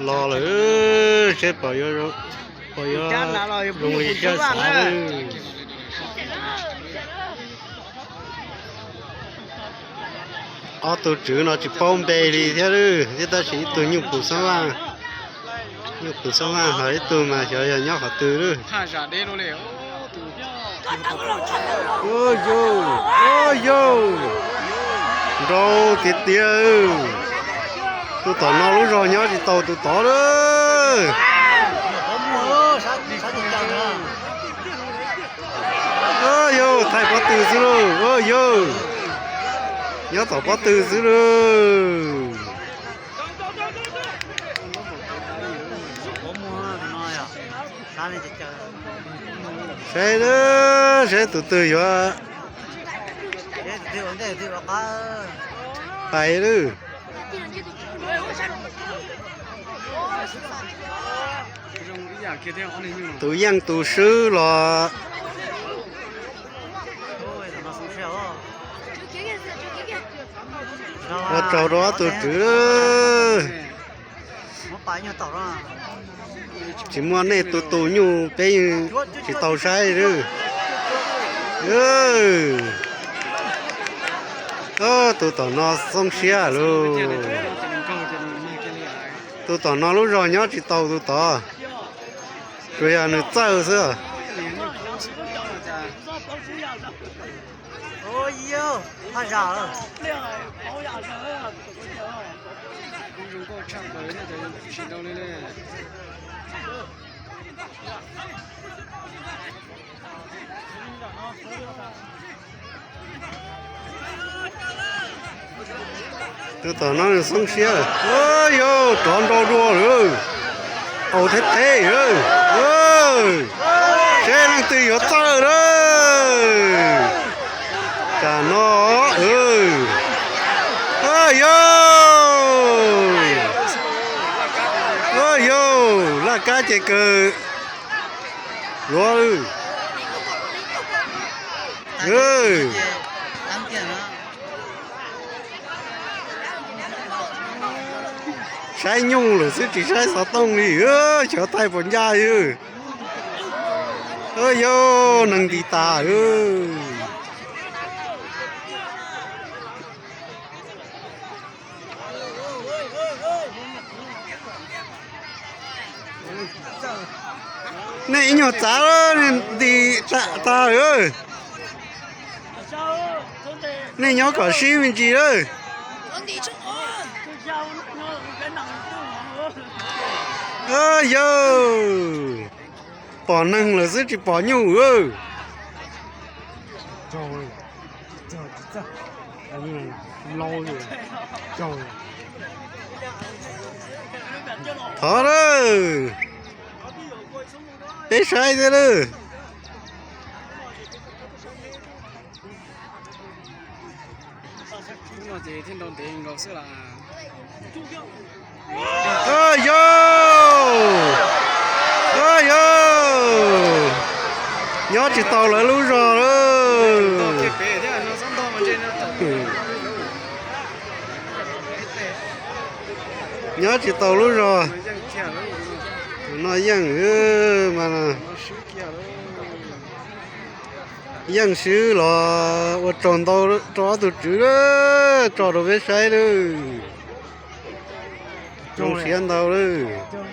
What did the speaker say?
Los lawm, seb pom yuav, pom yuav zoo li siab xav. Ob tug tswv no tsis paub npe li thiab lawm, thiab tab sis ib tug nyuj pus xab vaj, nyuj pus xab vaj, ho ib tug mas xyov yog nyob qhov twg lawm. Ua yau, ua yau, nrau tiag tiag. Tus tom no lub zog nyob tsis tau tus tod lawm. Ua yau, thaij pob tw xwb lauj, ua yau, nyob tom pob tw xwb lauj. Saib, saib tus twg yuav pais lawm. Tus yeej tus swb los ua tsaug rau ob tug tswv. Tsis muaj nej tus tus nyuj peb yeej tsis tau saib lawm. Tus tom no xoob siab lauj. Tus tom no lub zog nyob tsis tau tus tod, tsuas yog nws txawj xwb. Tus tom no nws xoob siab lawm. Yau, rov nrau dua lawm. Au thiab teb. Seb leej twg yuav txawj lawm. Tam no, yau, yau, laj kab ces kawg luav. Saib nyuj lawm xwb tsis saib xov tooj li, xyov thaij puas ncaj. Yau, neeg nti tas. Nej ib nyuag txav, nti tas lawm. Nej nyob kom sib me ntsis lawm. Yau, pom neeg lawm xwb tsis pom nyuj. Thov lawm, peb saib thiab lawm. Yau, yau, nyob tsis tau lawv lub zog lawm. Nyob tsis tau lub zog. Tus no yeej mas yeej swb los ua tsaug ntau rau ob tug tswv, tso rau peb saib lawm. Zoo siab ntau lawm.